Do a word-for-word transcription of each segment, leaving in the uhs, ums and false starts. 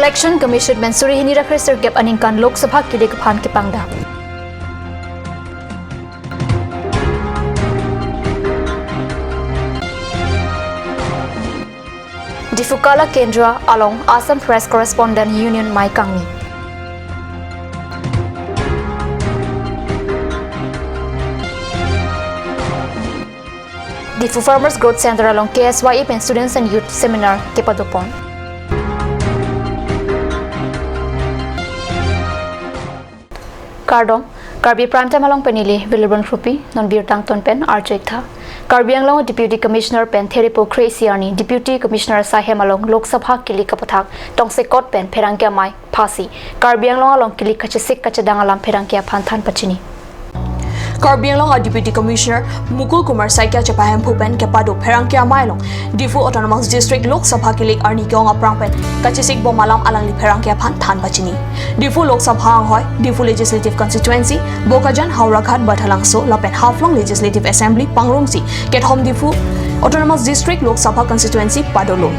Election Commission pen suri hini ra kre sirkep aningkan Lok Sabha kilik aphan kepangdak. Diphu Kala Kendra along Assam Press Correspondent Union amei kangni. Diphu Farmers Growth Center along K S Y A pen Students and Youth Seminar kepadopon. Kardom, Karbi Prime Time along pen neli Wilibron Krupi, non birta angton pen arju-ik tha. Karbi Anglong Deputy Commissioner pen Theri po kre-isi arni Deputy Commissioner asai hem along Lok Sabha kilik aputhak tongsekot pen pherangke amei phasi, Karbi Anglong along kilik kachesik kachedang alam pherangke aphan than pachini. Karbi Anglong a Deputy Commissioner Mukul Kumar Saikia chepahemphu pen kepado pherangke amei along Diphu Autonomous District Lok Sabha kilik arni ke-ong aphrang pen kachesik bom alam alangli pherangke aphan than pachini. Diphu Lok Sabha anghoi, Diphu Legislative Constituency, Bokajan, Howraghat, Bathalangso lapen Haflong Legislative Assembly pangrumsi kethom Diphu Autonomous District Lok Sabha Constituency padolo.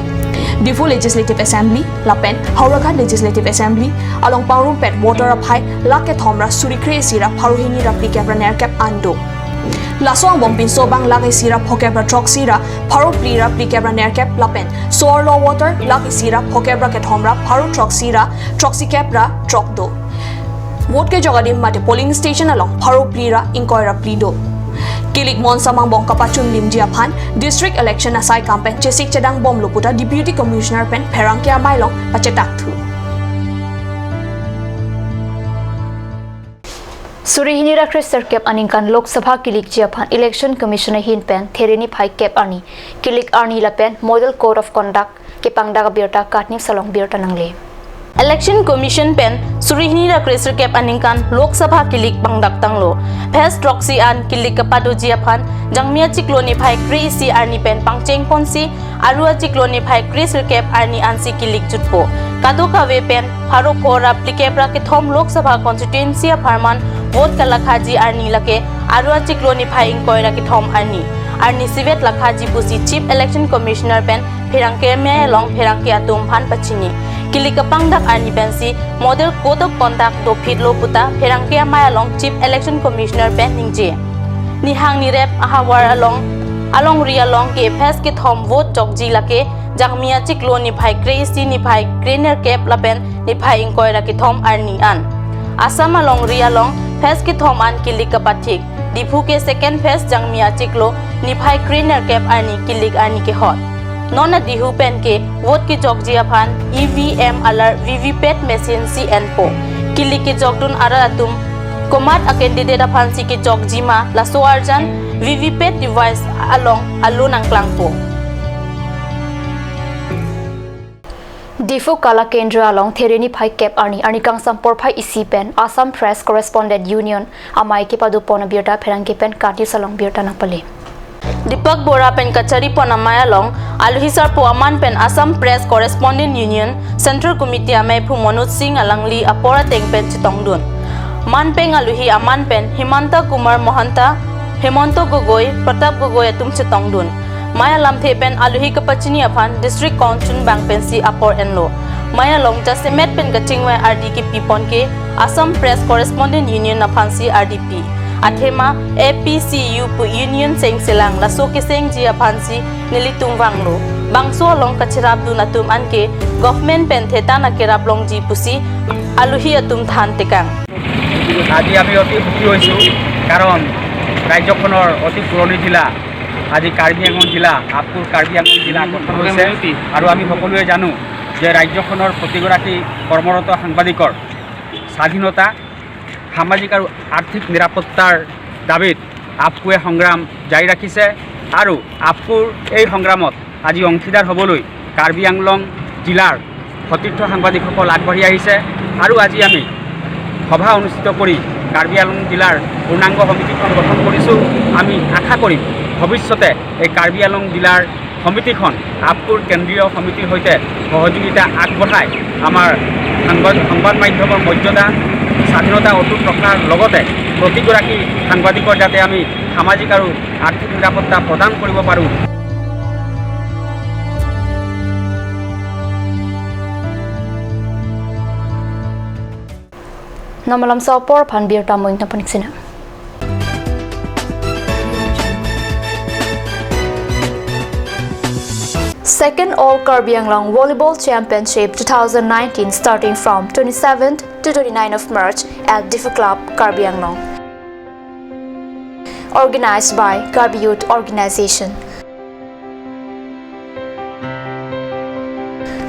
Diphu Legislative Assembly lapen Howraghat Legislative Assembly along pangrumpet voter aphai lakh kethom ra suri kre-isi ra pharo hini ra phlikep ra nerkep an do. Laso angbong pinso abang lakh isi ra phokep ra throksi ra pharo phli ra phlikep ra nerkep lapen so-arlo voter lakh isi ra phokep ra kethom ra pharo throksi ra throksikep ra throk do. Vote kejok adim mate polling station along pharo phli ra ingkoi ra phli do. Kilik monsa angbong kapachunlimji aphan District Election asai kam pen chesik chedang bomlo puta Deputy Commissioner pen pherangke amei along pachetak thu. Suri hini ra kre sirkep aningkan Lok Sabha kilikji aphan Election Commission ahin pen Theri niphai kep arni kilik arni lapen Model Code of Conduct kepangdak abirta KAT News along birta nangle. Election Commission pen suri hini ra kre sirkep aningkan Lok Sabha kilik pangdak tanglo. Phase throksi an kilik kepadoji aphan Jangmi achiklo niphai kre-isi arni pen pangcheng ponsi, aru achiklo niphai kre sirkep arni ansi kilik jutpo. Kadokave pen pharo pho ra phlikep ra kethom Lok Sabha constituency apharman vote kalakhaji arni lake aru achiklo niphai ingkoi ra kethom arni. Arni isivet lakhaji pusi Chief Election Commissioner pen pherangke amei along pherangke atum aphan pachini. Kilik kepangdak arni pensi Model Code of Conduct dophitlo puta pherangke amei along Chief Election Commissioner pen ningje. Nihang nirep ahavar along, alongri along ke phase kethom vote jokji lake Jangmi achiklo niphai kre-isi, niphai kre nerkep lapen niphai ingkoi ra kethom arni an. Assam alongri along phase kethom an kilik kapathik. Diphu ke second phase Jangmi achiklo niphai kre nerkep arni kilik arni kehot. Non adihu pen ke vote kejokji aphan E V M alar V V P A T machine si enpo. Kilik kejokdun arat atum komat a candidate aphansi kejokji ma laso arjan V V P A T device along alo nangklangpo. Diphu Kala Kendra along Theri niphai kep arni, arni kangsam porphai isi pen Assam Press Correspondent Union amei kepadopon abirta pherangke pen KAT News along birta nangpale. Deepak Bora pen kachari pon amei along, aluhi sarpo aman pen Assam Press Correspondent Union Central Committee ameiphu Manoj Singh alangli apor ateng pen chetongdun. Man pen aluhi aman pen Himanta Kumar Mahanta, Hemanta Gogoi, Pratap Gogoi atum chetongdun. Mei alamthe pen aluhi kapachini aphan District Council bang pensi apor enlo. Mei along jasemet pen kachingvai ardi kepi pon ke Assam Press Correspondent Union aphansi ardi pi. Athema A P C U pu union sengselang laso kesengji aphansi nelitum vanglo. Bangso along kacherapdun atum anke government pen thetan akerap longji pusi aluhi atum than tekang. আজি আমি অতি সুখী হৈছোঁ, কাৰণ ৰাজ্যখনৰ অতি পুৰণি জিলা, আজি কাৰ্বি আংলং জিলা, আপকো কাৰ্বি আংলং জিলা গঠন হৈছে। আৰু আমি সকলোৱে জানো যে ৰাজ্যখনৰ প্ৰতিগৰাকী কৰ্মৰত সাংবাদিকৰ স্বাধীনতা, সামাজিক আৰু আৰ্থিক নিৰাপত্তাৰ দাবীত আপকোৱে সংগ্ৰাম জাৰি ৰাখিছে আৰু আপকোৰ এই সংগ্ৰামত আজি অংশীদাৰ হ'বলৈ কাৰ্বি আংলং জিলাৰ সতীৰ্থ সাংবাদিকসকল আগবাঢ়ি আহিছে আৰু আজি আমি সভা অনুষ্ঠিত কৰি কাৰ্বি আংলং জিলাৰ পূৰ্ণাংগ সমিতিখন গঠন কৰিছোঁ। আমি আশা কৰিম ভৱিষ্যতে এই কাৰ্বি আংলং জিলাৰ সমিতিখন আপকোৰ কেন্দ্ৰীয় সমিতিৰ সৈতে সহযোগিতা আগবঢ়াই আমাৰ সাংবাদ-, সংবাদ মাধ্যমৰ মৰ্যাদা, স্বাধীনতা অটুট ৰখাৰ লগতে প্ৰতিগৰাকী সাংবাদিকৰ যাতে আমি সামাজিক আৰু আৰ্থিক নিৰাপত্তা প্ৰদান কৰিব পাৰোঁ। Namalam so apor aphan birta mo ingtang panik sina. Second All Karbi Anglong Volleyball Championship two thousand nineteen, starting from twenty-seventh to twenty-ninth of March at Diphu Club, Karbi Anglong. Organized by Karbi Youth Organization.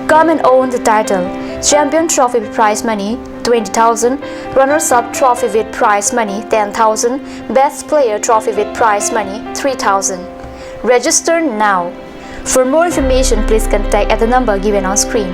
Come and own the title. Champion trophy with prize money twenty thousand, runners-up trophy with prize money ten thousand, best player trophy with prize money three thousand. Register now. For more information, please contact at the number given on screen.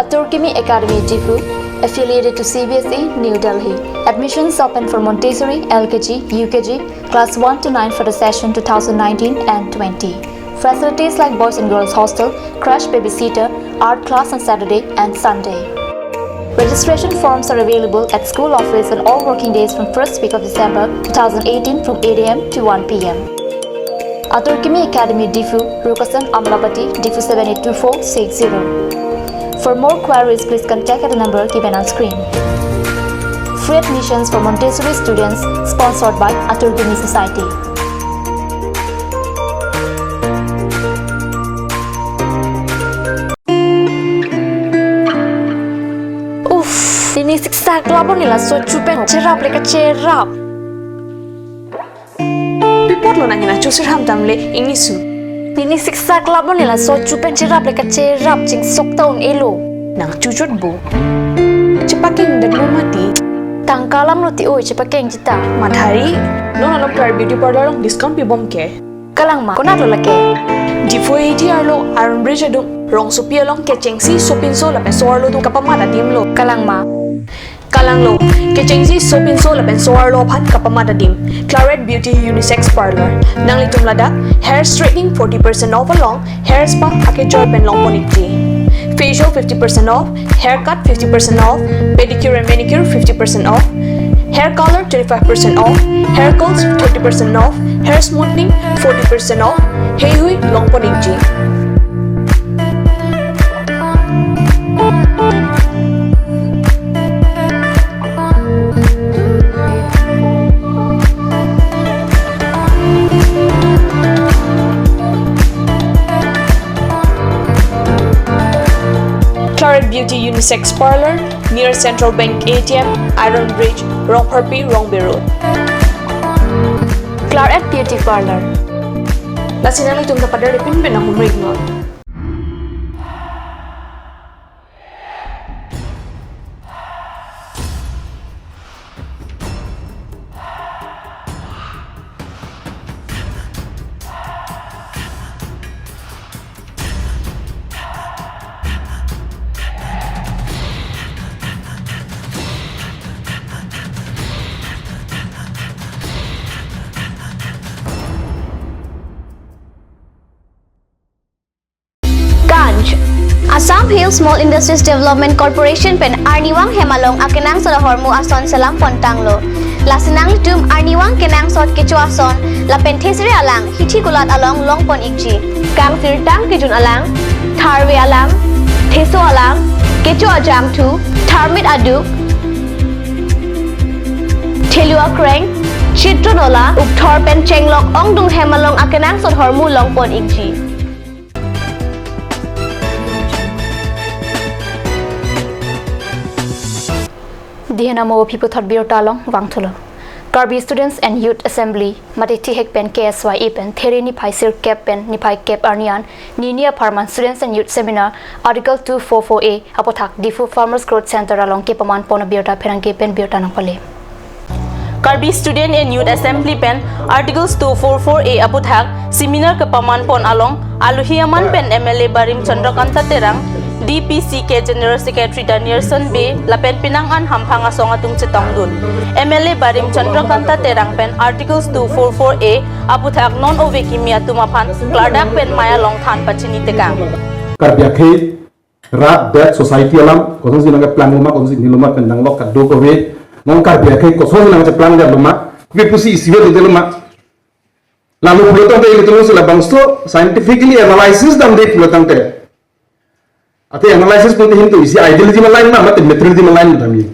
Atur Kimi Academy, Diphu, affiliated to C B S E, New Delhi. Admissions open for Montessori, L K G, U K G, class one to nine for the session two thousand nineteen and twenty. Facilities like boys and girls hostel, crash babysitter, art class on Saturday and Sunday. Registration forms are available at school office on all working days from first week of December two thousand eighteen from eight A M to one P M. Atur Kimi Academy, Diphu, Rukasan, Amlapati, Diphu seven eight two four six zero. For more queries, please contact at the number given on screen. Free admissions for Montessori students, sponsored by Atur Kimi Society. Uff, pini siksak labon nila so chupen cherap le kacherap. Pi apotlo nang hena chusir ham tam le ingni su. Pini siksak labon nila so chupen cherap le kacherap chingsok ta un-elo. Nang chuchot bo. Chepakeng det lo mati. Tangka alam lo ti oi chepakeng jita. Mathari, non along Clark Beauty Parlour along discount pibom ke. Kalang ma, konat lo lake? Diphu A T arlo Iron Bridge adung rongsopi along kechengsi sopinso lapen so-arlo atum kapamat adim lo. Kalang ma? Kalang lo, kechengsi sopinso lapen so-arlo aphan kapamat adim. Claret Beauty Unisex Parlour. Nanglitum ladak hair straightening forty percent off along hair spa akejoi pen longpon ikji. Facial fifty percent off, haircut fifty percent off, pedicure and manicure fifty percent off, hair color twenty-five percent off, hair curls thirty percent off, hair smoothing forty percent off, heihui longpon ikji. Claret Beauty Unisex Parlour, near Central Bank A T M, Iron Bridge, Rongpharpi, Rongbe Road. Claret Beauty Parlour. Lasi nanglitum ta pader pinpin ahumrik non. Ganj. Assam Hill Small Industries Development Corporation pen arnivang hem along akenangsot ahormu ason selam pontanglo. Lasi nanglitum arnivang kenangsot kecho ason lapen thesere alang hithi kulat along longpon ikji. Kangsirtang kejun alang, tharve alang, theso alang, kecho ajangthu, tharmit aduk, thelu akreng, chitron ola, ukthor pen chenglok ongdung hem along akenangsot ahormu longpon ikji. Dihena mo aphi puthot birta along vangthulo. Karbi Students and Youth Assembly, mate thihek pen K S Y A pen, there niphai sirkep pen niphai kep arni an, nini apharman Students and Youth Seminar, Article two four four A aputhak Diphu Farmers Growth Center along kepaman pon abirta pherangke pen birta nangpale. Karbi Student and Youth Assembly pen Articles two four four A aputhak seminar kepaman pon along alohi aman pen M L A Barim Chandrakanta Terang, D P C K General Secretary Danielson Bey, lapen penang an hamphang asong atum chetongdun. M L A Barim Chandrakanta Terang pen Articles two four four A aputhak non ove kimi atum aphan klardak pen mei along than pachini tekang. Karbi akhei rat det society alam, kosonsi nangkeplang loma, kosonsi niloma pen nanglok kadokave, non Karbi akhei kosonsi nangcheplang det loma, kopi pusi isivet det loma. Lalu pulo tangte ilitum si labangso scientifically analysis damde pulo tangte. Athe analysis pute hin to isi ideology ma line ma, mate materialism ma line ma tami.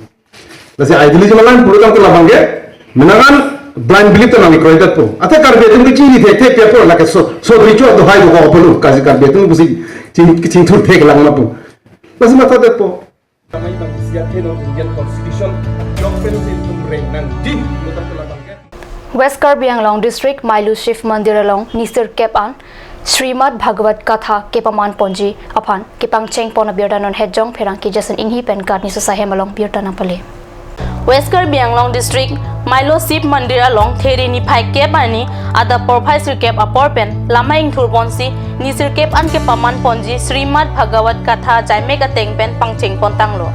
Lasi ideology ma line pulo tangte labang ke, menangan blind belief ta nangkekroi detpo. Athe Karbi atum ke chini thekthe piapo, lake so, so richo to hai ko pulo, kasi Karbi atum pusi ching, chingthur theklang ma pu. Lasi matha detpo. Kami bang isi athe non Indian Constitution, jok pen si itum reng nangji, pulo tangte labang ke. West Karbi Anglong District Mailo Shiv Mandir along nisir kep an Srimad Bhagavad Katha kepaman ponji aphan kepangcheng pon abirta non Hejong Pherangke Jason Inghi pen Karni Sosa hem along birta nangpale. West Karbi Anglong District Mailo Shiv Mandir along There niphai kep arni adap porphai sirkep apor pen lama ingthur ponsi nisir kep an kepaman ponji Srimad Bhagavad Katha jaimek ateng pen pangcheng pon tanglo.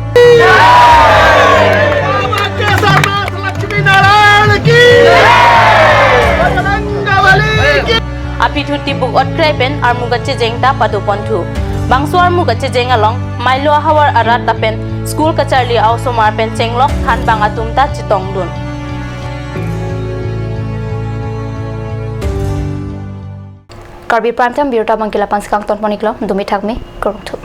Aphi thu tibuk otkrai pen armu kachejeng ta pado ponthu. Bangso armu kachejeng along Mailo ahavar arat lapen school kacharli a-osomar pen chenglok thanbang atum ta chetongdun. Karbi Prime Time birta abang ke la-an si kangton pon iklo, dumi thakmi, kurvangthu.